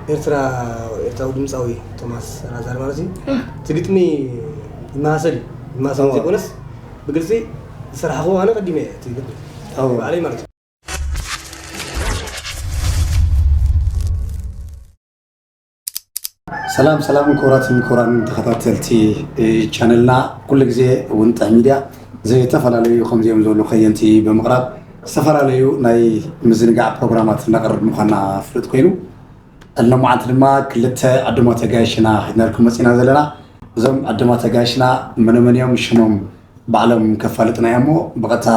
ኤርትራ፣ ኤርትራዊ ድምፃዊ ቶማስ ላዛር ማለት እዩ። እቲ ግጥሚ ይመሳሰል እዩ። ይመሳሰል እዎ። ዘይኮነስ ብግልፂ ዝሰራሕኹዎ ኣነ ቀዲመ እየ እቲ ግጥሚ። እዎ። ባዕለይ ማለት እዩ። ሰላም ሰላም፣ ክቡራትን ክቡራን ተኸታተልቲ፣ እ፣ ቻነልና፣ ኩሉ ግዜ ውንጠ ሚድያ ዝተፈላለዩ ከምዚኦም ዝበሉ ከየንቲ ብምቕራብ ዝተፈላለዩ ናይ ምዝንጋዕ ፕሮግራማት እናቕርብ ምዃንና ፍሉጥ ኮይኑ፣ ሎማዓንቲ ድማ ክልተ ዕዱማት ኣጋይሽና ሒዝናልኩም መፂና ዘለና። እዞም ዕዱማት ኣጋይሽና መነመን እዮም ሽሞም ባዕሎም ከፋልጥና እዮም እሞ ብቐጥታ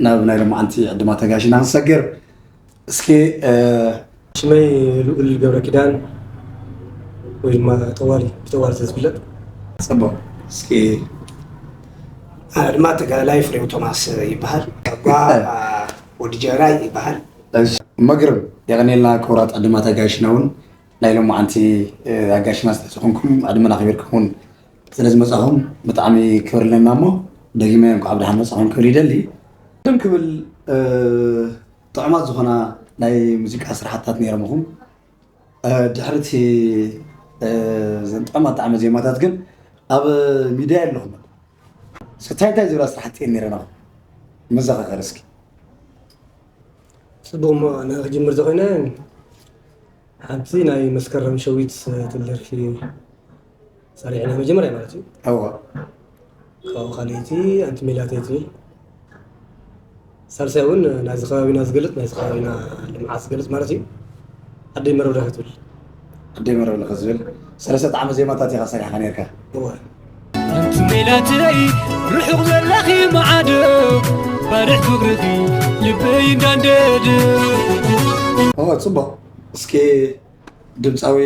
ናብ ናይ ሎማዓንቲ ዕዱማት ኣጋይሽና ክንሰግር። እስኪ፣ እ፣ ሽመይ ልኡል ገብረ ኪዳን ወይ ድማ ጠዋሊ፣ ብጠዋሊ ስለ ዝፍለጥ። ጽቡቕ። እስኪ ኣነ ድማ ተጋዳላይ ፍሬው ቶማስ ይበሃል። ኣባ፣ እ። አ፣ ወዲ ጀራይ ይበሃል። እሺ፣ መግርም የቐኔልና ክቡራት ዕዱማት ኣጋይሽና እውን ናይ ሎማዓንቲ፣ እ፣ ኣጋይሽና ስለ ዝኾንኩም ዕድመና ኣኽቢርኩም እውን ስለ ዝመጻኹም ብጣዕሚ ክብሪ ኣለና እሞ ደጊመ እንኳዕ ብደሓን መጻኹም ክብል ይደሊ። ቅድም ክብል፣ እ፣ ጥዑማት ዝኾና ናይ ሙዚቃ ስራሕታት ነይሮምኹም። እ፣ ድሕሪ እቲ፣ እ፣ እዘን ጥዑማት ጣዕመ ዜማታት ግን ኣብ ሚድያ የለኹም። እስኪ እንታይ እንታይ ዝብላ ስራሕቲ እየን ነይረናኹም? መዘኻኸር እስኪ። ጽቡቕ እሞ ኣነ ክጅምር ተኾይነ ሓንቲ ናይ መስከረም ሸዊት ትብል ደርፊ ሰሪሕና መጀመርያ ማለት እዩ። እወ። ካብኡ ካልኣይቲ ኣንቲ ሜላተይ ትብል። ሳልሳይ እውን ናይዚ ከባቢና ዝገልጽ፣ ናይዚ ከባቢና ልምዓት ዝገልጽ ማለት እዩ። ኣደይ መረብ ለኸ ትብል። ኣደይ መረብ ለኸ ዝብል ሰለስተ ጣዕመ ዜማታት ኢኻ ሰሪሕካ ነይርካ። እወ። ኣንቲ ሜላተይ ርሑቕ ዘለኺ ማዕዶ፣ ባርሕ ፍቕርኺ ልበይ እንዳንደደ። እወ፣ ጽቡቕ። እስኪ ድምፃዊ፣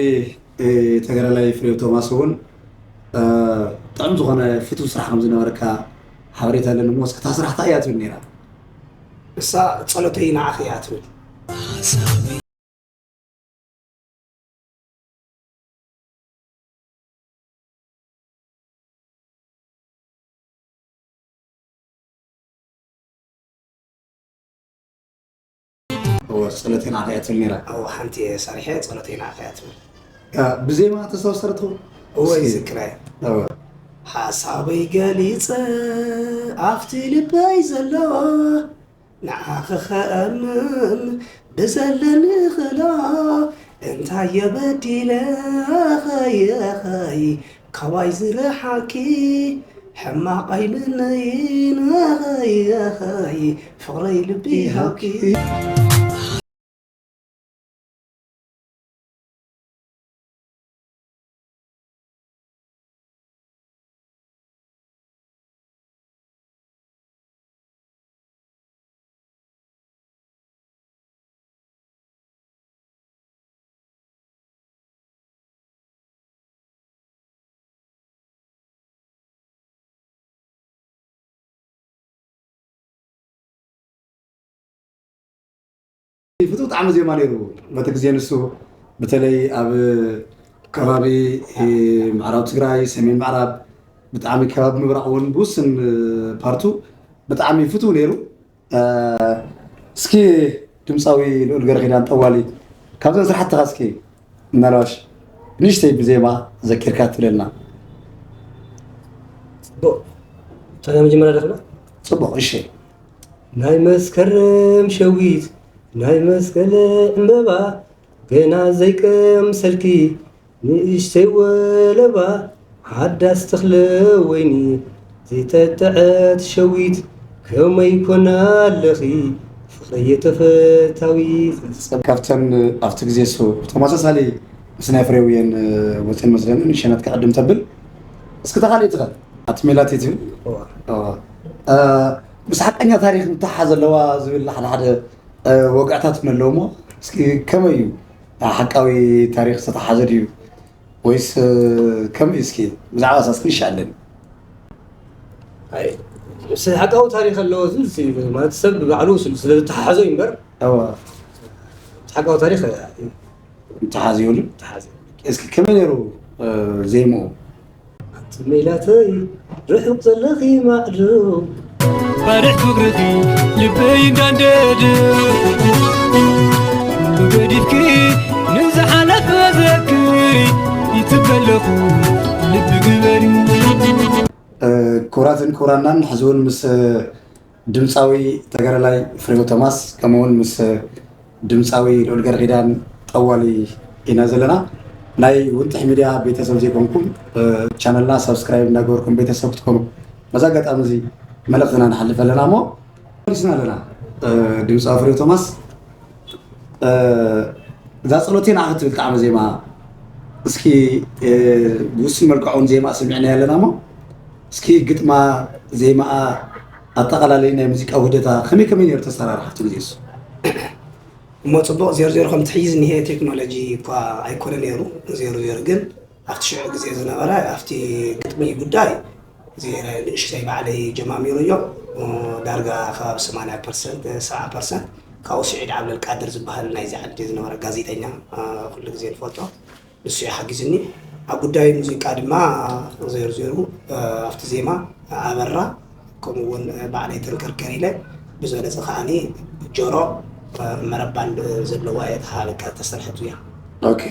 እ፣ ተጋዳላይ ፍሬው ቶማስ እውን፣ እ፣ ጥዑም ዝኾነ ፍቱው ስራሕ ከም ዝነበረካ ሓበሬታ ኣለኒ እሞ፣ እስኪ እታ ስራሕ እንታይ እያ ትብል ነይራ? እሳ ጸሎተይ ንዓኺ እያ ትብል። እወ፣ ጸሎተይ ንዓኻ እያ ትብል ነይራ። እወ፣ ሓንቲ እየ ሰሪሐ፣ ጸሎተይ ንዓኻ እያ ትብል። ያ፣ ብዜማ ተስታውስ ትኸውን? እወ፣ እስኪ። ይዝክራ እየ። እወ። ሓሳበይ ገሊጸ፣ ኣብቲ ልበይ ዘሎ፣ ንዓኺ ኸኣምን ብዘለኒ ኽእሎ፣ እንታይ እየ በዲለ ኸይኸይ ካባይ ዝረሓቂ፣ ሕማቕ ኣይምነይን ኸይኸይ ፍቕረይ ልቢ ሃብኪ። ፍቱው ጣዕሚ ዜማ ነይሩ። በቲ ግዜ ንሱ በተለይ ኣብ ከባቢ፣ እ፣ ምዕራብ ትግራይ፣ ሰሜን ምዕራብ፣ ብጣዕሚ ከባቢ ምብራቕ እውን ብውስን ፓርቱ ብጣዕሚ ፍቱው ነይሩ። እ፣ እስኪ ድምፃዊ ልኡል ገረኺዳን ጠዋሊ ካብዘን ስራሕትኻ እስኪ ምናልባሽ ንእሽተይ ብዜማ ዘኪርካ ትብለና። ጽቡቕ። እታ ናይ መጀመርያ ደኽላ? ጽቡቕ፣ እሺ። ናይ መስከረም ሸዊት፣ ናይ መስቀል ዕምበባ፣ ገና ዘይቀምሰልኪ ንእሽተይ ወለባ፣ ሓዳስ ተኽለ ወይኒ ዘይተጥዐት ሸዊት፣ ከመይ ኮና ኣለኺ ፍቕረየ ተፈታዊት። ካብተን ኣብቲ ግዜ እሱ ብተመሳሳሊ ምስ ናይ ፍሬው እየን ወፅን መስለኒ፣ ንሸነት ክዕድም ተብል። እስኪ ተኻሊእ ትኸ ኣቲ ሜላት ትብል። እዋ። እዋ። እ፣ ምስ ሓቀኛ ታሪኽ ምትሓሓዝ ኣለዋ ዝብል ሓደ ሓደ፣ እ፣ ወግዕታት እውን ኣለዎ እሞ፣ እስኪ ከመይ እዩ ሓቃዊ ታሪኽ ዝተተሓሓዘ ድዩ? ወይስ፣ እ፣ ከመይ? እስኪ ብዛዕባ እሳ እስኪ ንሻለኒ። ኣይ፣ ምስ ሓቃዊ ታሪኽ ኣለዎ ዝብል ሲ-፣ ማለት ሰብ ባዕሉ ስለ፣ ስለ ዝተሓሓዞ እዩ እምበር፣ እዋ። ምስ ሓቃዊ ታሪኽ፣ እ፣ ምትሓሓዝ የብሉን? ምትሓሓዝ የብሉን። እስኪ ከመይ ነይሩ፣ እ፣ ዜምኡ? ኣንቲ ሜላተይ ርሑቕ ዘለኺ ማዕዶ፣ ባርሕ ፍቕርኺ ልበይ እንዳንደደ፣ ገዲፍኪ ንዝሓለፈ ትበለኹ ልቢ ግበሪ። ክቡራትን ክቡራናን፣ ሕዚ እውን ምስ ድምፃዊ ተጋዳላይ ፍሬው ቶማስ፣ ከምኡ እውን ምስ ድምፃዊ ልዑል ገረኺዳን ጠዋሊ ኢና ዘለና። ናይ ውንጥሕ ሚድያ ቤተሰብ ዘይኮንኩም፣ ቻነልና ሳብስክራይብ እናገበርኩም ቤተሰብ ክትኮኑ በዛ ኣጋጣሚ እዚ መልእኽትና ንሓልፍ ኣለና። እሞ መሊስና ኣለና። ድምፃዊ ፍሬው ቶማስ፣ እዛ ጸሎተይ ንዓኺ ትብል ጣዕመ ዜማ፣ እስኪ ብውሱን መልክዑ እውን ዜማ ሰሚዕናያ ኣለና። እሞ እስኪ ግጥማ፣ ዜማኣ፣ ኣጠቓላሊ ናይ ሙዚቃ ውህደታ ከመይ ከመይ ነይሩ ተሰራርሓ ኣብቲ ግዜ እሱ? እሞ ጽቡቕ፣ ዜሮ ዜሮ ከምቲ ሕጂ ዝኒሄ ቴክኖሎጂ እኳ ኣይኮነ ነይሩ። ዜሮ ዜሮ ግን ኣብቲ ሽዑ ግዜ ዝነበረ ኣብቲ ግጥሚ ጉዳይ እዚ ንእሽተይ ባዕለይ ጀማሚረዮ። ዳርጋ ከባቢ ሰማንያ ፐርሰንት፣ ሰብዓ ፐርሰንት ካብኡ ስዒድ ዓብደልቃድር ዝበሃል ናይዚ ዓዲ ዝነበረ ጋዜጠኛ፣ ኩሉ ግዜ ንፈልጦ፣ ንሱ እዩ ሓጊዙኒ። ኣብ ጉዳይ ሙዚቃ ድማ ዜሩ ዜሩ ኣብቲ ዜማ ኣበራ፣ ከምኡ እውን ባዕለይ ተንከርከር ኢለ ብዝበለፀ ከዓኒ ጆሮ መረብ ባንድ ዘለዋ እያ ተሃበቃ ተሰርሐቱ እያ። ኦኬ።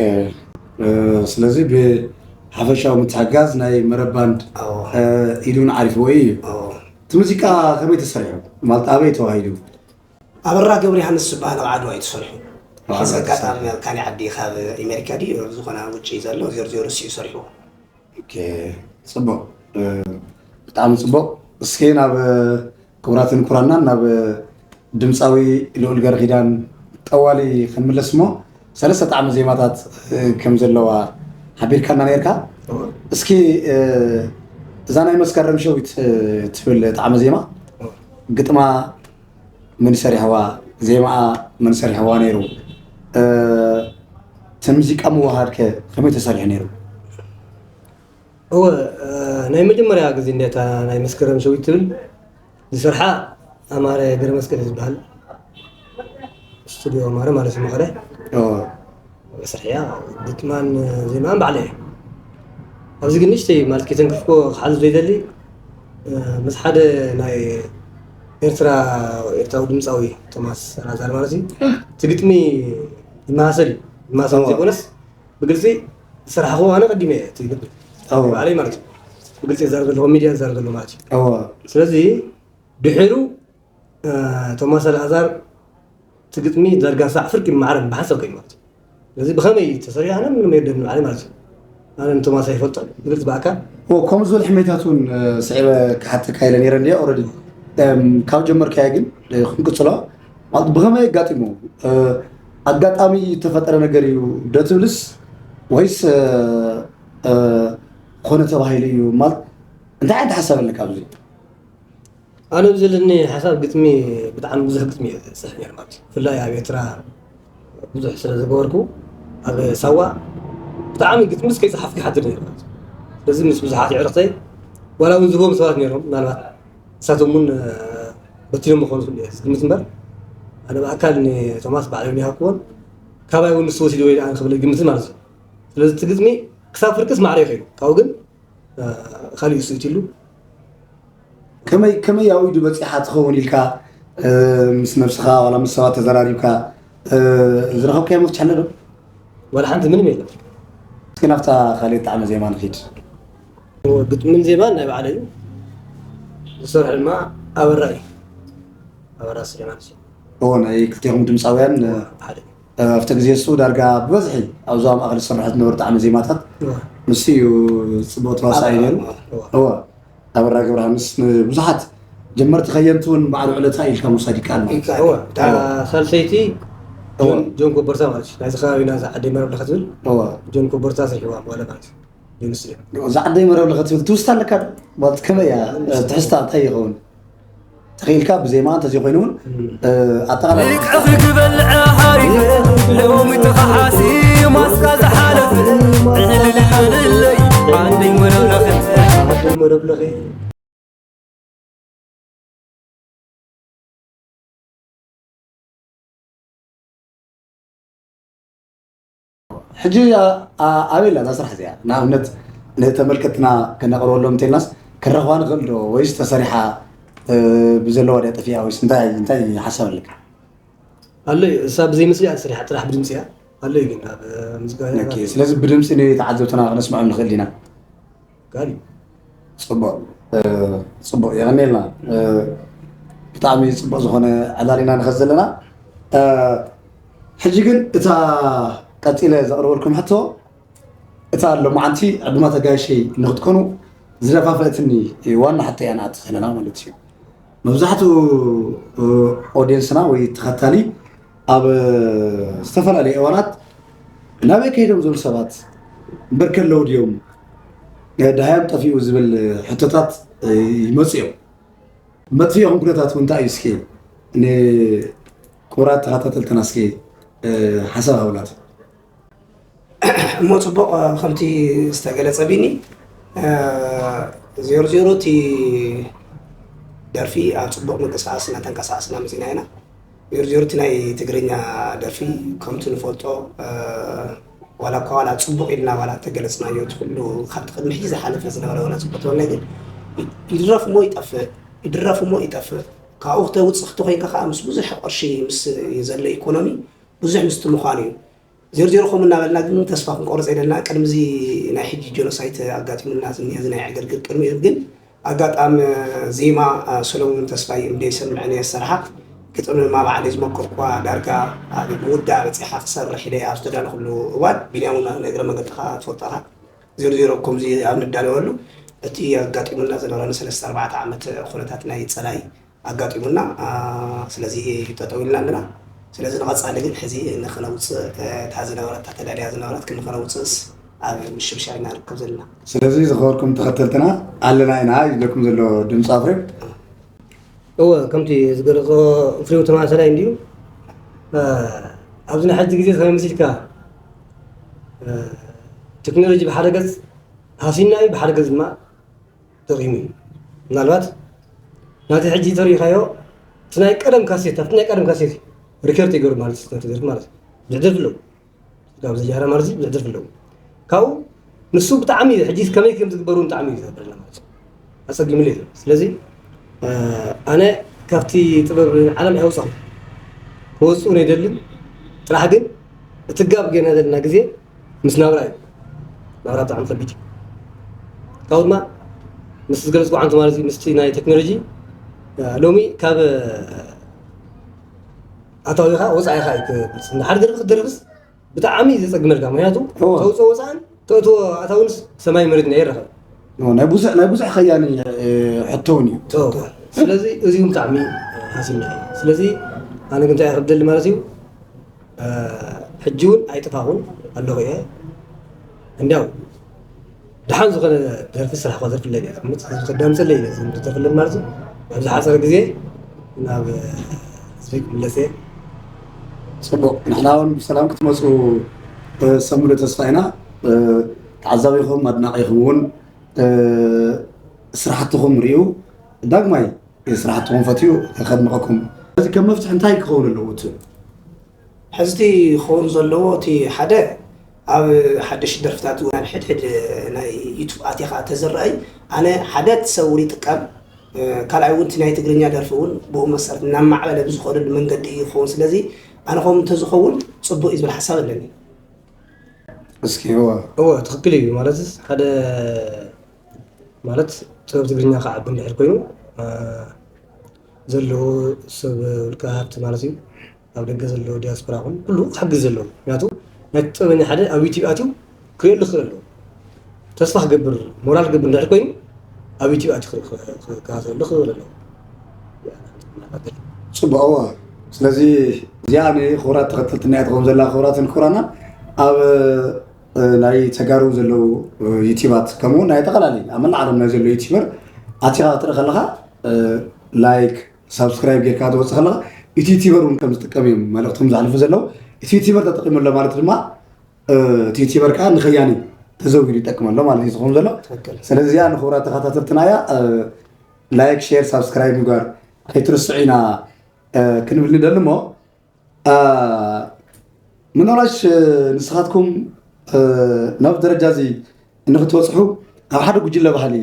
ስለዚ ብሓፈሻዊ ምትሕጋዝ ናይ መረብ ባንድ ኢዱን ዓሪፍዎ እዩ። እቲ ሙዚቃ ከመይ ተሰሪሑ? ማለት ኣበይ ተዋሂዱ? ኣበራ ገብረ ዮሃንስ ዝበሃል ኣብ ዓድዋ እዩ ተሰሪሑ። ሕዚ ኣጋጣሚ ኣብ ካሊእ ዓዲ ካብ ኣሜሪካ ድዩ ኣብ ዝኾነ ውጭ ዘሎ ዜሮ ዜሮ እሱ እዩ ሰሪሕዎ። ኦኬ፣ ጽቡቕ፣ ብጣዕሚ ጽቡቕ። እስኪ ናብ ክቡራትን ክቡራናን ናብ ድምፃዊ ልዑል ገረኺዳን ጠዋሊ ክንምለስ እሞ፣ ሰለስተ ጣዕሚ ዜማታት ከም ዘለዋ ሓቢርካና ነርካ። እስኪ እዛ ናይ መስከረም ሸዊት ትብል ጣዕሚ ዜማ፣ ግጥማ መን ሰሪሕዋ? ዜማኣ መን ሰሪሕዋ ነይሩ? እቲ ሙዚቃ ምውሃድ ከ ከመይ ተሰሪሑ ነይሩ? እወ፣ ናይ መጀመርያ ግዜ እንዴታ ናይ መስከረም ሸዊት ትብል ዝሰርሓ ኣማረ ገረመስቀል ዝበሃል ስቱዲዮ ኣማረ ማለት እዩ፣ መቐለ። እወ። መስርሕያ ግጥማን ዜማን ባዕለ እየ። ኣብዚ ግን ንእሽተይ ማለት ከተንክፍኮ ክሓልፍ ዘይደሊ፣ ምስ ሓደ ናይ ኤርትራ፣ ኤርትራዊ ድምፃዊ ቶማስ ኣልኣዛር ማለት እዩ። እቲ ግጥሚ ይመሳሰል እዩ። ይመሳሰል እወ። ዘይኮነስ ብግልፂ ዝሰራሕኹዎ ኣነ ቀዲመ እየ እቲ ግጥሚ። እወ። ባዕለይ ማለት እዩ። ብግልፂ ይዛረብ ዘለኹ፣ ሚድያ ይዛረብ ዘለኹ ማለት እዩ። እወ። ስለዚ ድሕሩ፣ እ፣ ቶማስ ኣልኣዛር እቲ ግጥሚ ዳርጋ ሳዕ ፍርቂ ማዕረ ብሓንሳብ ኮይኑ ማለት እዩ። ስለዚ ብኸመይ ተሰሪሑ ኣነ ምንም የርደኒ ባዕለይ ማለት እዩ። ኣነ ንቶማስ ኣይፈልጦን፣ ብግልፂ ብኣካል። እወ፣ ከምኡ ዝበሉ ሕሜታት እውን፣ እ፣ ስዒበ ክሓተካ ኢለ ነይረ እንድየ። ኦልሬዲ፣ እም፣ ካብ ጀመርካዮ ግን፣ እ፣ ክንቅፅሎ። ማለት ብኸመይ ኣጋጢሙ? እ፣ ኣጋጣሚ ዝተፈጠረ ነገር እዩ ዶ ትብልስ ወይስ፣ እ፣ እ፣ ኮነ ተባሂሉ እዩ? ማለት እንታይ ዓይነት ሓሳብ ኣለካ ኣብዚ? ኣነ ብዘለኒ ሓሳብ ግጥሚ ብጣዕሚ ብዙሕ ግጥሚ እየ ዝፅሕፍ ነይረ ማለት እዩ። ብፍላይ ኣብ ኤርትራ ብዙሕ ስለ ዝገበርኩ ኣብ ሳዋ ብጣዕሚ ግጥሚ እስከ ይፅሓፍ ይሓድር ነይረ ማለት እዩ። ስለዚ ምስ ብዙሓት የዕርኽተይ ዋላ እውን ዝህቦም ሰባት ነይሮም፣ ምናልባት ንሳቶም እውን በቲኖም ክኾኑ ይኽእሉ እየ ዝግምት እምበር ኣነ ብኣካል ንቶማስ ባዕለይ እውን ይሃብክዎን ካባይ እውን ንሱ ወሲዱ ወይ ደኣ ክብል ይግምትን ማለት እዩ። ስለዚ እቲ ግጥሚ ክሳብ ፍርቅስ ማዕረ ይኸይዱ ካብኡ ግን ካሊእ ስእት ኢሉ። ከመይ ከመይ ኣብኡ ኢዱ በፂሓ ትኸውን ኢልካ ምስ ነብስኻ ዋላ ምስ ሰባት ተዘራሪብካ ዝረኸብካዮ መፍትሒ ኣሎ ዶ? ዋላ ሓንቲ ምንም የለን። እስኪ ናብታ ካልእ ጣዕመ ዜማ ንኺድ። ግጥምን ዜማን ናይ ባዕለይ እዩ። ዝሰርሕ ድማ ኣበራ እዩ። ኣበራ ስሌማን እዩ። እዎ ናይ ክልቴኹም ድምፃውያን ሓደ። ኣብቲ ግዜ እሱ ዳርጋ ብበዝሒ ኣብ ዞባ ማእኸል ዝስርሑ ዝነበሩ ጣዕሚ ዜማታት ንሱ እዩ። ፅቡቅ ተዋሳኢ ነይሩ። እወ ኣበራ ገብረሃንስ ንብዙሓት ጀመርቲ ከየንቲ እውን በዓል ውዕለታ ኢልካ ምውሳድ ይከኣል ማለት እዩ። እወ እታ ሳልሰይቲ ጆን ኮበርታ ማለት እዩ ናይዚ ከባቢና እዛ ዓደይ መረብ ለኸ ትብል ጆን ኮበርታ ስርሕዋ በለ ማለት እዩ። ዩኒቨርሲቲ እዛ ዓደይ መረብ ለኸ ትብል ትውስታ ኣለካ ዶ? ማለት ከመይ እያ ትሕዝታ እንታይ ይኸውን? ተኺኢልካ ብዜማ እንተዘይኮይኑ እውን ኣጠቓላሊ ልክዕኺ ክበልዐ ሓሪፈ ሎሚ ተኸሓሲ ማስካ ዝሓለፈ ዕልልልልለይ ዓደይ መረብ ለኸ። ሕጂ ኣበይ ኣላ እዛ ስራሕ እዚኣ? ንኣብነት ንተመልከትና ከነቕርበሎም እንተልናስ ክንረኽባ ንኽእል ዶ ወይስ ተሰሪሓ ብዘለዋ ድያ ጠፊኣ ወይስ እንታይ እንታይ ሓሳብ ኣለካ? ኣሎ እዩ እሳ ብዘይ ምስሊኣ ተሰሪሓ ጥራሕ ብድምፂ እያ። ኣለይ ግን ኣብ ምዝጋና ኦኬ፣ ስለዚ ብድምፂ ንተዓዘብትና ክነስምዖም ንኽእል ኢና። ጋሊ ፅቡቅ። እ፣ ፅቡቅ፣ የቐንየልና። እ፣ ብጣዕሚ ፅቡቅ ዝኾነ ዕላል ኢና ንኸድ ዘለና። እ፣ ሕጂ ግን እታ ቀፂለ ዘቕርበልኩም ሕቶ፣ እታ ሎማዓንቲ ዕዱማት ኣጋይሸይ ንክትኮኑ ዝደፋፈእትኒ ዋና ሕቶ እያ ንኣቲ ዘለና ማለት እዩ። መብዛሕትኡ ኦድየንስና ወይ ተኸታሊ ኣብ ዝተፈላለዩ እዋናት ናበይ ከይዶም ዞም ሰባት፣ እምበር ከለዉ ድዮም፣ ደሃዮም ጠፊኡ ዝብል ሕቶታት ይመፁ እዮም። መጥፊኦም ኩነታት እውን እንታይ እዩ? እስኪ ንክቡራት ተኸታተልትና እስኪ ሓሳብ ሃቡና። እሞ ፅቡቕ፣ ከምቲ ዝተገለፀ ቢኒ፣ ዜሮ ዜሮ እቲ ደርፊ ኣብ ፅቡቕ ምንቅስቃስ እናተንቀሳቀስና መፂና ኢና። ዜሮ ዜሮ እቲ ናይ ትግርኛ ደርፊ ከምቲ ንፈልጦ፣ ዋላ እኳ ዋላ ፅቡቕ ኢልና ዋላ ተገለፅናዮ፣ እቲ ኩሉ ካብቲ ቅድሚ ሕጂ ዝሓለፈ ዝነበረ ዋላ ፅቡቕ ተበልና፣ ግን ይድረፍ እሞ ይጠፍእ፣ ይድረፍ እሞ ይጠፍእ። ካብኡ ክተውፅእ ክትኮይንካ ከዓ ምስ ብዙሕ ቅርሺ ምስ ዘሎ ኢኮኖሚ ብዙሕ ምስቲ ምዃኑ እዩ። ዜሮ ዜሮ ከምኡ እናበልና ግን ተስፋ ክንቆርፅ የለና። ቅድሚ እዚ ናይ ሕጂ ጀኖሳይት ኣጋጢሙና ዝኒሀ እዚ ናይ ዕግርግር ቅድሚኡ ግን ኣጋጣሚ ዜማ ሰሎሞን ተስፋይ እምደይ ሰምዐን እየ ዝሰርሓ። ግጥሚ ድማ ባዕለይ ዝመከርኩዋ ዳርጋ ኣብ ምውዳእ በፂሓ ክሰርሕ ኢለ ኣብ ዝተዳለኹሉ እዋን ቢንያም እውን ንእግረ መንገድኻ ትፈልጦኻ ዜሮ ዜሮ ከምዚ ኣብ ንዳለወሉ እቲ ኣጋጢሙና ዝነበረ ንሰለስተ ኣርባዕተ ዓመት ኩነታት ናይ ፀላኢ ኣጋጢሙና። ስለዚ ጠጠው ኢልና ኣለና። ስለዚ ንቐፃሊ ግን ሕዚ ንክነውፅእ እታ ዝነበረት እታ ተዳልያ ዝነበረት ግን ንክነውፅእስ ኣብ ምሽብሻብ ኢና ንርከብ ዘለና። ስለዚ ዝኸበርኩም ተኸተልትና ኣለና ኢና ይብለኩም ዘሎ ድምፂ ኣፍሬም። እወ ከምቲ ዝገለፆ ፍሬው ተመሳሳላይ እንድዩ። ኣብዚ ናይ ሕጂ ግዜ ከመይ መሲልካ ቴክኖሎጂ ብሓደ ገፅ ሃሲና እዩ፣ ብሓደ ገፅ ድማ ጠቒሙ እዩ። ምናልባት ናቲ ሕጂ ተሪኢኻዮ እቲ ናይ ቀደም ካሴት ኣብቲ ናይ ቀደም ካሴት ሪከርድ ይገሩ ማለት እዩ። ናቲ ደርፊ ማለት እዩ። ዝሕደፍ ኣለዉ ካብ ዝያዳ ማለት እዩ ዝሕደፍ ኣለዉ ካብኡ ንሱ ብጣዕሚ እዩ ሕጂ ከመይ ከም ዝግበሩ ብጣዕሚ እዩ ዝሕብረና ማለት እዩ። ኣፀጊሙለ እዩ። ስለዚ ኣነ ካብቲ ጥበብ ዓለም ኣይወፃኹ ክወፅኡ ነይደልን ጥራሕ ግን እቲ ጋብ ጌና ዘለና ግዜ ምስ ናብራ እዩ። ናብራ ብጣዕሚ ከቢድ እዩ። ካብኡ ድማ ምስ ዝገለፅኩ ዓንቱ ማለት እዩ ምስቲ ናይ ቴክኖሎጂ ሎሚ ካብ ኣታዊኻ ወፃኢኻ እዩ ክብልፅ ሓደ ደርፊ ክትደርፍስ ብጣዕሚ እዩ ዘፀግመልካ ምክንያቱ ተውፅኦ ወፃእን ተእትዎ ኣታውንስ ሰማይ መሬት ናይ ይረኸብ ናይ ብዙሕ ናይ ብዙሕ ከያኒ ሕቶ እውን እዩ። ስለዚ እዚ እውን ብጣዕሚ ሓሲብና እዩ። ስለዚ ኣነ ግን እንታይ ክብደሊ ማለት እዩ ሕጂ እውን ኣይጠፋኹን ኣለኹ እየ። እንዲያው ደሓን ዝኾነ ደርፊ ስራሕ እኳ ዘርፍለይ እየ ዝምፅ ህዝቢ ከዳምፀለይ እየ ዝምፅ ዘርፍለን ማለት እዩ። ኣብዚ ሓፀረ ግዜ ናብ ህዝቢ ክምለስ እየ። ፅቡቅ ንሕና እውን ብሰላም ክትመፁ ሰሙደ ተስፋ ኢና። ተዓዛቢኹም ኣድናቂኹም እውን ስራሕትኹም ሪኡ ዳግማይ ስራሕትኹም ፈትዩ ከድንቐኩም። እዚ ከም መፍትሒ እንታይ ክኸውን ኣለዎ ትብል? ሕዚ እቲ ክኸውን ዘለዎ እቲ ሓደ ኣብ ሓደሽ ደርፍታት እውን ኣብ ሕድሕድ ናይ ዩቱብ ኣቲኻ ተዝረኣይ ኣነ ሓደ እቲ ሰብ እውን ይጥቀም ካልኣይ እውን እቲ ናይ ትግርኛ ደርፊ እውን ብኡ መሰረት እናማዕበለ ብዝኸደሉ መንገዲ እዩ ክኸውን ስለዚ ኣነ ከም እንተዝኸውን ፅቡቅ እዩ ዝብል ሓሳብ ኣለኒ። እስኪ እወ እወ ትኽክል እዩ ማለት ሓደ ማለት ጥበብ ትግርኛ ክዓቢ እንድሕር ኮይኑ ዘለዎ ሰብ ውልቀ ሃብቲ ማለት እዩ ኣብ ደገ ዘለዎ ዲያስፖራ ኹን ኩሉ ክሕግዝ ዘለዎ ምክንያቱ ናይ ጥበበኛ ሓደ ኣብ ዩቲብ ኣትዩ ክርእየሉ ክኽእል ኣለዎ ተስፋ ክገብር ሞራል ክገብር እንድሕር ኮይኑ ኣብ ዩቲብ ኣትዩ ክከታተለሉ ክኽእል ኣለዎ። ፅቡቅ እወ ስለዚ እዚኣ ንክቡራት ተኸተልትና እያ ትኸውን ዘላ ክቡራትን ክቡራና ኣብ ናይ ተጋሩ ዘለዉ ዩቲባት ከምኡ ናይ ጠቐላሊ ኣብ መላእ ዓለም ናይ ዘሎ ዩቲበር ኣቲኻ ክትርኢ ከለኻ ላይክ ሳብስክራይብ ጌርካ ትወፅእ ከለኻ እቲ ዩቲበር እውን ከም ዝጥቀም እዮም መልእክቶም ዘሕልፉ ዘለዉ እቲ ዩቲበር ተጠቂሙ ኣሎ ማለት ድማ እቲ ዩቲበር ከዓ ንኸያኒ ተዘውጊዱ ይጠቅም ኣሎ ማለት እዩ ዝኸውን ዘሎ ስለዚ እዚኣ ንክቡራት ተኸታተልትና እያ ላይክ ሼር ሳብስክራይብ ምግባር ከይትርስዑ ኢና ክንብል ንደሊ እሞ ምናልባሽ ንስኻትኩም ናብ ደረጃ እዚ ንክትበፅሑ ኣብ ሓደ ጉጅለ ባህሊ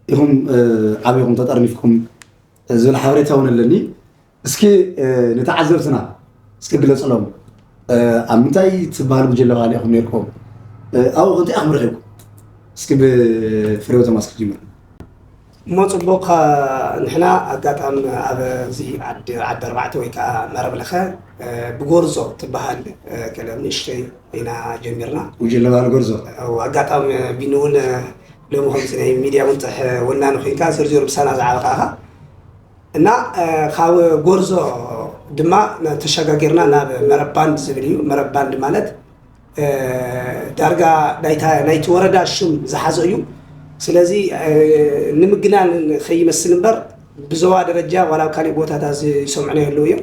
ኢኹም ዓብኹም ተጠርኒፍኩም ዝብል ሓበሬታ እውን ኣለኒ እስኪ ንተዓዘብትና እስኪ ግለፅሎም ኣብ ምንታይ ትበሃል ጉጅለ ባህሊ ኢኹም ነርኩም? ኣብኡ ክንታይ ኢኹም ረኺብኩም? እስኪ ብፍሬው ቶማስ ክጅምር። እሞ ጽቡቕ። ንሕና ኣጋጣሚ ኣብዚ ዓዲ ኣርባዕተ ወይ ከዓ መረብ ለኸ ብጎርዞ ትበሃል ክለብ ንእሽተይ ኢና ጀሚርና። ጉጅለ ባህሊ ጎርዞ። ኣጋጣሚ ቢኒ እውን ሎሚ ከምዚ ናይ ሚድያ እውን ጥሕ ወናኒ ኮይንካ ዝርዝር ምሳና ዝዓበኻ ኢኻ። እና ካብ ጎርዞ ድማ ተሸጋጊርና ናብ መረብ ባንድ ዝብል እዩ። መረብ ባንድ ማለት ዳርጋ ናይቲ ወረዳ ሽም ዝሓዘ እዩ። ስለዚ ንምግናን ከይመስል እምበር ብዞባ ደረጃ ዋላ ኣብ ካሊእ ቦታታት ዝሰምዑና ይህልው እዮም።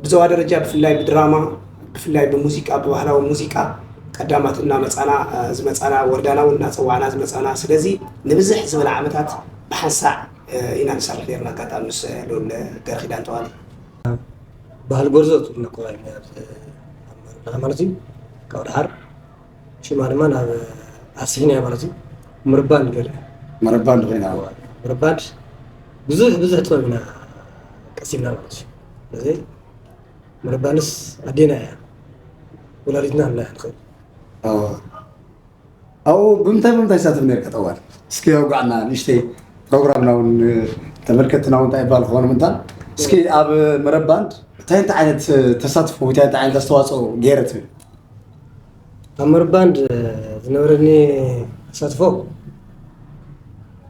ብዞባ ደረጃ ብፍላይ ብድራማ፣ ብፍላይ ብሙዚቃ፣ ብባህላዊ ሙዚቃ ቀዳማት እናመፃና ዝመፃና፣ ወረዳና እውን እናፀዋዕና ዝመፃና። ስለዚ ንብዝሕ ዝበለ ዓመታት ብሓንሳዕ ኢና ንሰርሕ ነርና። ኣጋጣሚ ምስ ልኡል ገረኺዳን ተዋለ ባህል ጎርዞ ትብልና ኮባይ ማለት እዩ። ካብ ድሓር ሽማ ድማ ናብ ኣስሒና ማለት እዩ። ምርባን ገለ መረብ ባንድ ኮይና ምርባን ብዙሕ ብዙሕ ጥበብ ኢና ቀሲምና ማለት እዩ። ስለዚ ምርባንስ ኣዴና እያ፣ ወላዲትና ንብላ ንኽእል። ኣብኡ ብምንታይ ብምንታይ ይሳተፍ ነርካ ጠዋል? እስኪ ኣውጋዕና ንእሽተይ፣ ፕሮግራምና እውን ተመልከትና እውን እንታይ ይባል ክኾኑ ምንታን። እስኪ ኣብ መረብ ባንድ እንታይ እንታይ ዓይነት ተሳትፎ ወይ እንታይ ዓይነት ኣስተዋፅኦ ገይረ ትብል? ኣብ መረብ ባንድ ዝነበረኒ ተሳትፎ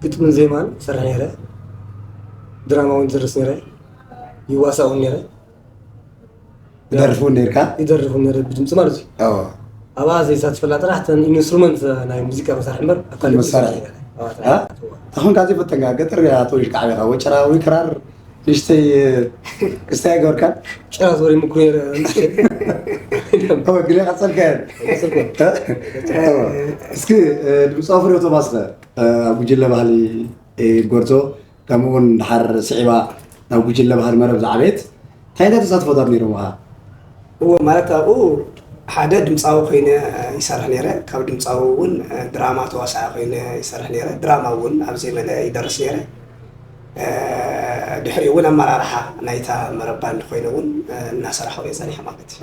ግጥምን ዜማን ይሰርሕ ነይረ፣ ድራማ እውን ዝደርስ ነይረ፣ ይዋሳእ እውን ነይረ። ትደርፍ እውን ነርካ? ይደርፍ እውን ነይረ ብድምፂ ማለት እዩ። ኣብኣ ዘይሳትፈላ ጥራሕ ተን ኢንስትሩመንት ናይ ሙዚቃ መሳርሒ እምበር ኣብ ካልእ መሳርሒ? ዘይሳትፈላ። ተኾንካ ዘይፈተንካ ገጠር እያ ተወሊድካ ዓብኻ ወይ ጭራ ወይ ክራር ንእሽተይ ክስታይ ገበርካን? ጭራ ዝበረ ይምኩ ነይረ። ግዜ ቀፀልካ እየን። እስኪ ድምፃዊ ፍሬው ቶማስ ኸ ኣብ ጉጅለ ባህሊ ጎርዞ ከምኡ እውን ድሓር ስዒባ ናብ ጉጅለ ባህሊ መረብ ዝዓበየት እንታይ እንታይ ተሳትፎታት ነይሮምኻ? እዎ ማለት ኣብኡ ሓደ ድምፃዊ ኮይነ ይሰርሕ ነይረ። ካብ ድምፃዊ እውን ድራማ ተዋሳኢ ኮይነ ይሰርሕ ነይረ። ድራማ እውን ኣብ ዘይመለ ይደርስ ነይረ። ድሕሪኡ እውን ኣመራርሓ ናይታ መረብ ባንድ ኮይነ እውን እናሰራሕኩ እየ ፀኒሐ ማለት እዩ።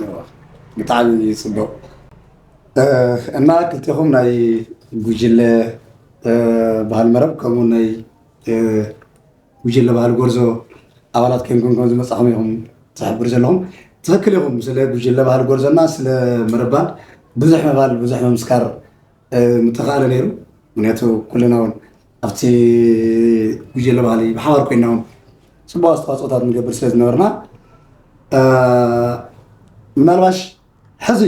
ብጣዕሚ ፅቡቕ። እና ክልቴኹም ናይ ጉጅለ ባህል መረብ ከምኡ ናይ ጉጅለ ባህል ጎርዞ ኣባላት ኮይንኩም ከም ዝመፃኹም ኢኹም ትሕብር ዘለኹም። ትኽክል ኢኹም። ስለ ጉጅለ ባህል ጎርዞና ስለ መረብ ባንድ ብዙሕ ምባል ብዙሕ ምምስካር ምተኻእለ ነይሩ። ምክንያቱ ኩልና እውን ኣብቲ ጉጅለ ባህሊ ብሓባር ኮይና እውን ፅቡቅ ኣስተዋፅኦታት ንገብር ስለ ዝነበርና ምናልባሽ ሕዚ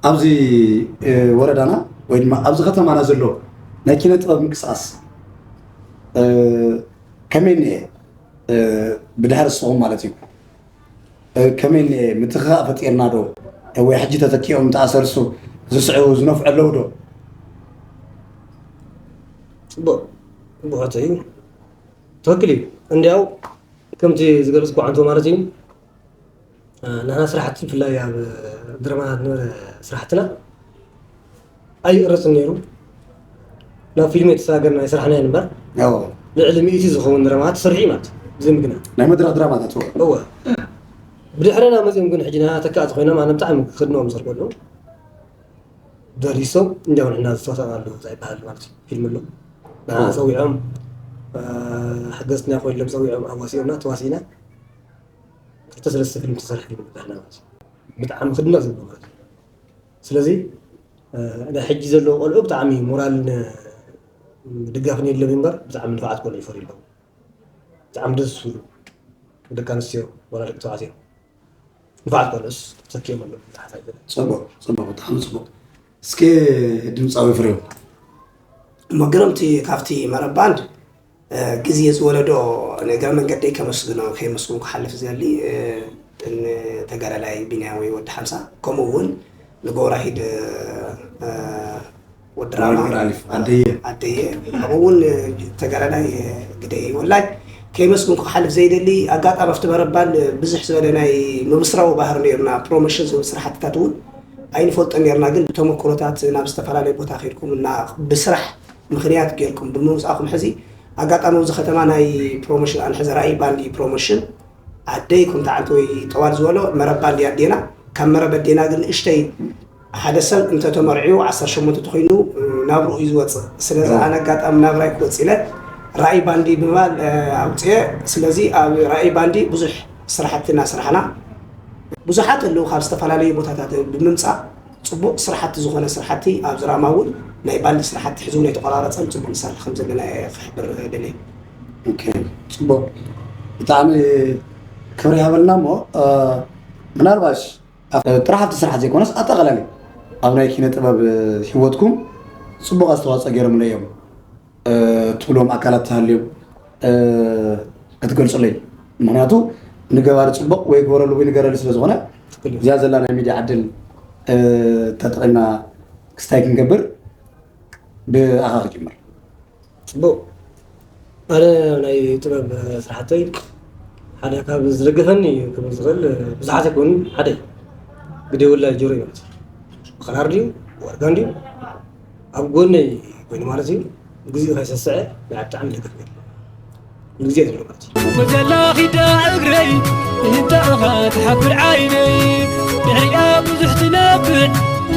ኣብዚ ወረዳና ወይ ድማ ኣብዚ ከተማና ዘሎ ናይ ኪነ ጥበብ ምንቅስቃስ ከመይ እኒአ? ብድሕሪ ንስኹም ማለት እዩ። ከመይ እኒአ? ምትኽኻእ ፈጢርና ዶ? ወይ ሕጂ ተተኪኦም ተኣሰርሱ ዝስዕቡ ዝነፍዑ ኣለዉ ዶ? ፅቡቅ ሕቶ እዩ። ትኽክል እዩ። እንዲያው ከምቲ ዝገለፅኩ ዓንቶ ማለት እዩ። ንሕና ስራሕቲ ብፍላይ ኣብ ድረማና ዝነበረ ስራሕትና ኣይቕረፅን ነይሩ። ናብ ፊልም የተሰጋገርና ይስራሕና እምበር ልዕሊ ሚእቲ ዝኸውን ድረማት ተሰሪሑ ማለት እዩ። ብዘይ ምግናን ናይ መድረኽ ድራማታት እወ። ብድሕረና መፅኦም ግን ሕጂ ንሕና ተካእቲ ኮይኖም ኣነ ብጣዕሚ ክድንኦም ዝኽእል ደሪሶም እንዲያው ንሕና ዝተዋሳእናሉ እንታይ ይበሃል ማለት እዩ። ፊልም ኣሎ ንዓ ፀዊዖም ሓገዝትና ኮይኖም ፀዊዖም ኣዋሲኦምና ተዋሲና ክልተ ሰለስተ ፊልም ተሰርሐ ፊልም ብዛሕና ማለት እዩ። ብጣዕሚ ክድነቕ ዘለዎ ማለት እዩ። ስለዚ ናይ ሕጂ ዘለዉ ቆልዑ ብጣዕሚ ሞራልን ድጋፍን የለም እምበር ብጣዕሚ ንፋዓት ቆልዑ ይፈርዩ ኣለዉ። ብጣዕሚ ደስ ዝብሉ ደቂ ኣንስትዮ ዋላ ደቂ ተባዕትዮ ንፋዓት ቆልዑስ ተኪኦም ኣለዉ። ታሕታይ ገለ። ጽቡቕ ጽቡቕ ብጣዕሚ ጽቡቕ። እስኪ ድምፃዊ ፍሬው መገረምቲ ካብቲ መረብ ባንድ ግዜ ዝወለዶ ንእግረ መንገደይ ከመስግኖ ከየመስግን ክሓልፍ ዝደሊ ንተጋዳላይ ቢንያም ወይ ወዲ ሓምሳ ከምኡ እውን ንገብረዋሂድ ወዲ ራማ ኣደየ ከምኡ እውን ተጋዳላይ ግደይ ወላይ ከየመስግን ክሓልፍ ዘይደሊ ኣጋጣሚ ኣብቲ መረብ ባንድ ብዙሕ ዝበለ ናይ ምምስራዊ ባህሪ ነይሩና ፕሮሞሽን ዝብል ስራሕትታት እውን ኣይንፈልጦ ነርና ግን ብተመክሮታት ናብ ዝተፈላለዩ ቦታ ከድኩም እና ብስራሕ ምኽንያት ጌርኩም ብምምፃእኹም ሕዚ ኣጋጣሚ ኣብዚ ከተማ ናይ ፕሮሞሽን ኣነ ሕዚ ራእይ ባንዲ ፕሮሞሽን ኣደይ ከምቲ ዓንተ ወይ ጠዋል ዝበሎ መረብ ባንዲ ኣዴና ካብ መረብ ኣዴና ግን ንእሽተይ ሓደ ሰብ እንተተመርዕዩ ዓሰርተ ሸሞንተ ተኾይኑ ናብርኡ እዩ ዝወፅእ። ስለዚ ኣነ ኣጋጣሚ ናብራይ ክወፅእ ኢለ ራእይ ባንዲ ብምባል ኣውፅኤ። ስለዚ ኣብ ራእይ ባንዲ ብዙሕ ስራሕቲ እናሰራሕና ብዙሓት ኣለዉ ካብ ዝተፈላለዩ ቦታታት ብምምፃእ ፅቡቕ ስራሕቲ ዝኾነ ስራሕቲ ኣብዚ ራማ እውን ናይ ባንዲ ስራሕቲ ሕዚ እውን ኣይተቆራረፀን ፅቡቕ ንሰርሕ ከም ዘለና እየ ክሕብር ደልየ። ፅቡቕ ብጣዕሚ ክብሪ ይሃበልና እሞ ምናልባሽ ጥራሕ ኣብቲ ስራሕ ዘይኮነስ ኣጠቓላሊ ኣብ ናይ ኪነ ጥበብ ሂወትኩም ፅቡቕ ኣስተዋፅኦ ገይሮምለ እዮም ትብሎም ኣካላት ተሃልዮም ክትገልፁለይ። ምክንያቱ ንገባሪ ፅቡቕ ወይ ግበረሉ ወይ ንገረሉ ስለዝኾነ እዚኣ ዘላ ናይ ሚድያ ዕድል ተጠቒምና ክስታይ ክንገብር ብኣኻ ክጅምር። ፅቡቕ ኣነ ናይ ጥበብ ስራሕተይ ሓደ ካብ ዝደገፈኒ ክብል ዝኽእል ብዙሓት ኣይኮኑን ሓደ ግደ ወላይ ጆሮ ማለት እዩ። ክራር ድዩ ዋርጋን ድዩ ኣብ ጎነይ ኮይኑ ማለት እዩ። ግዜኡ ከይሰስዐ ናይ ብጣዕሚ ደገፍ ገይሩ። ግዜ ዘሎ ማለት እዩ። ወዘላ ኺዳ እግረይ እንታኻ ትሓፍር ዓይነይ ድሕሪኣ ብዙሕ ትነብዕ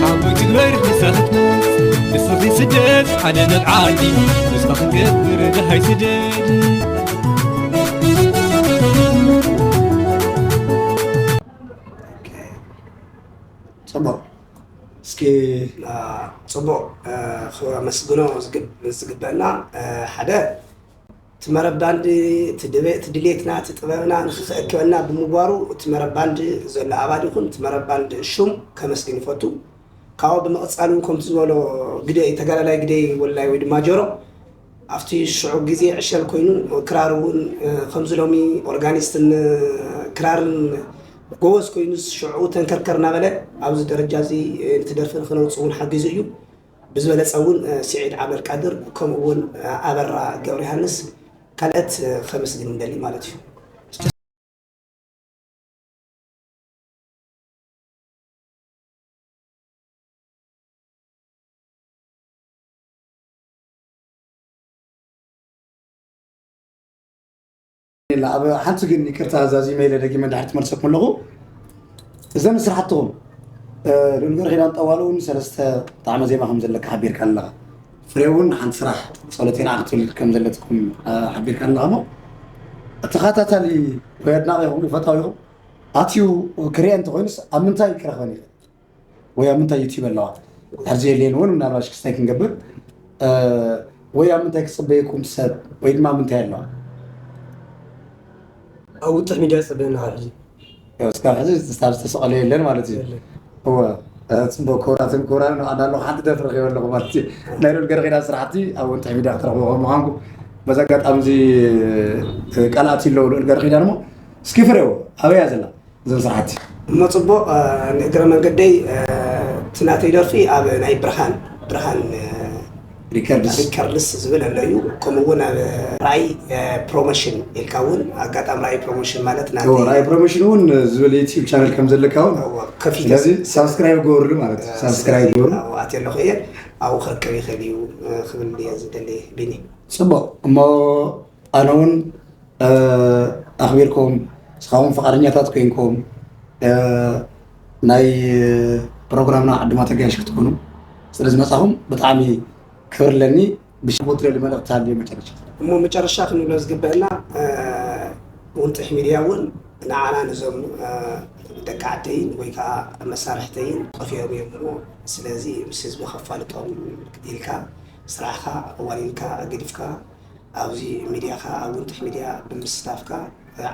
ሓቦይ ትግበር ንሳ ክትመጽ ንስኺ ስደት ሓደ መብዓልቲ ንስኻ ክትገብር ደሃይ ስደት ፅቡቕ እስኪ ፅቡቕ ክመስግኖ ዝግበአና ሓደ እቲ መረብ ባንድ እቲ ድሌትና እቲ ጥበብና ንክክእክበና ብምግባሩ እቲ መረብ ባንድ ዘሎ ኣባል ይኹን እቲ መረብ ባንድ ሹም ከመስግን ይፈቱ። ካብኡ ብምቕፃል እውን ከምቲ ዝበሎ ግደይ ተጋዳላይ ግደይ ወላይ ወይ ድማ ጀሮ ኣብቲ ሽዑ ግዜ ዕሸል ኮይኑ ክራር እውን ከምዚ ሎሚ ኦርጋኒስትን ክራርን ጎበዝ ኮይኑ ሽዑ ተንከርከር እናበለ ኣብዚ ደረጃ እዚ እቲ ደርፊ ንክነውፅእ እውን ሓጊዙ እዩ። ብዝበለፀ እውን ስዒድ ዓብደልቃድር ከምኡ እውን ኣበራ ገብረዮሃንስ ካልኦት ከመስግን ንደሊ ማለት እዩ። ኣብ ሓንቲ ግን ይቅርታ ዛዚመ ኢለ ደጊመ እንድሕር ትመልሰኩም ኣለኹ እዘን ስራሕትኹም ልኡል ገርኺዳን ጠዋሉ እውን ሰለስተ ጣዕመ ዜማ ከም ዘለካ ሓቢርካ ኣለኻ ፍሬ እውን ሓንቲ ስራሕ ፀሎቴና ክትብል ከም ዘለትኩም ሓቢርካ ኣለኻ ሞ ተኸታታሊ ወይ ኣድናቂ ይኹም ፈታዊ ይኹም ኣትዩ ክሪአ እንተኮይኑስ ኣብ ምንታይ ክረኽበን ይኽእል ወይ ኣብ ምንታይ ዩቲብ ኣለዋ ሕዚ የድልየን እውን ምናልባሽ ክስታይ ክንገብር ወይ ኣብ ምንታይ ክፅበየኩም ሰብ ወይ ድማ ምንታይ ኣለዋ ኣብ ውጥሕ ሚድያ ዝፅበየና ካብ ሕዚ እስካብ ሕዚ ስታብ ዝተሰቐለ የለን ማለት እዩ እወ ፅቡቅ ክቡራትን ክቡራን ኣዳ ኣለኹ ሓንቲ ደርፊ ረኺበ ኣለኹ ማለት እዩ ናይ ሎል ገረኺዳ ስራሕቲ ኣብ ውጥሕ ሚድያ ክትረኽቦ ከም ምዃንኩ በዚ ኣጋጣሚ እዚ ቃልኣት ኣለዉ ልኡል ገረኺዳ ድማ እስኪ ፍሬው ኣበያ ዘላ እዘን ስራሕቲ እሞ ፅቡቕ ንእግረ መንገደይ እቲ ናተይ ደርፊ ኣብ ናይ ብርሃን ብርሃን ሪከርድስ ሪከርድስ ዝብል ኣሎ እዩ ከምኡ እውን ኣብ ራይ ፕሮሞሽን ኢልካ እውን ኣጋጣሚ ራይ ፕሮሞሽን ማለት ናተይ ራይ ፕሮሞሽን እውን ዝብል ዩቲብ ቻነል ከም ዘለካ እውን እዎ፣ ከፊተ ስለዚ ሳብስክራይብ ገበርሉ ማለት እዩ ሳብስክራይብ ገበሩ ኣብኡ ኣትየ ኣለኹ እየ ኣብኡ ክርከብ ይኽእል እዩ ክብል እየ ዝደሊ ቢኒ ፅቡቕ እሞ ኣነ እውን ኣኽቢርኩም ንስኻትኩም ፍቓደኛታት ኮይንኩም ናይ ፕሮግራምና ዓድማት ኣጋይሽ ክትኮኑ ስለ ዝመፃኹም ብጣዕሚ ክብር ኣለኒ። ብሽሙ ትደሊ መልእኽቲ ሃልዩ መጨረሻ። እሞ መጨረሻ ክንብሎ ዝግበአና ውንጥሕ ሚድያ እውን ንዓና ነዞም ደቂ ዓደይን ወይ ከዓ መሳርሕተይን ጠፊኦም እዮም እሞ ስለዚ ምስ ህዝቢ ከፋልጦም ኢልካ ስራሕኻ ኣዋሊልካ ኣገዲፍካ ኣብዚ ሚድያኻ ኣብ ውንጥሕ ሚድያ ብምስታፍካ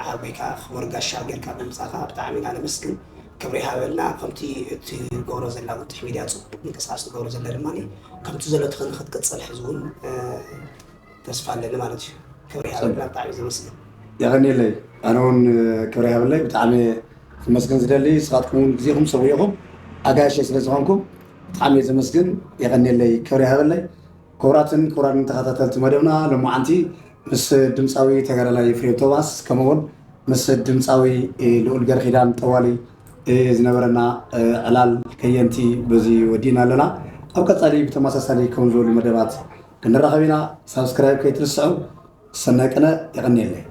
ዓብ ወይ ከዓ ክቡር ጋሻ ጌርካ ብምምፃእካ ብጣዕሚ ኢና ነመስግን። ክብሪ ይሃበልና። ከምቲ እትገብሮ ዘላ ውንጥሕ ሚድያ ፅቡቅ ምንቅስቃስ ትገብሮ ዘላ ድማ ከምቲ ዘሎ ትኽእል ንክትቅፅል ሕዚ እውን ተስፋ ኣለኒ ማለት እዩ። ክብሪ ይሃበልና። ብጣዕሚ ዘመስግን። የቐንየለይ። ኣነ እውን ክብሪ ይሃበለይ። ብጣዕሚ ክመስገን ዝደሊ ንስኻትኩም እውን ግዜኹም ሰዊእኹም ኣጋይሸይ ስለ ዝኾንኩም ብጣዕሚ እየ ዘመስግን። የቐንየለይ። ክብሪ ይሃበለይ። ክቡራትን ክቡራንን ተኸታተልቲ መደብና ሎማዓንቲ ምስ ድምፃዊ ተጋዳላይ ፍሬው ቶማስ ከምኡውን ምስ ድምፃዊ ልኡል ገርኪዳን ጠዋሊ ዝነበረና ዕላል ከየንቲ በዚ ወዲእና ኣለና። ኣብ ቀፃሊ ብተመሳሳሊ ከም ዝበሉ መደባት ክንራኸብ ኢና። ሳብስክራይብ ከይትርስዑ። ሰናይ ቅነ። የቐንየለይ።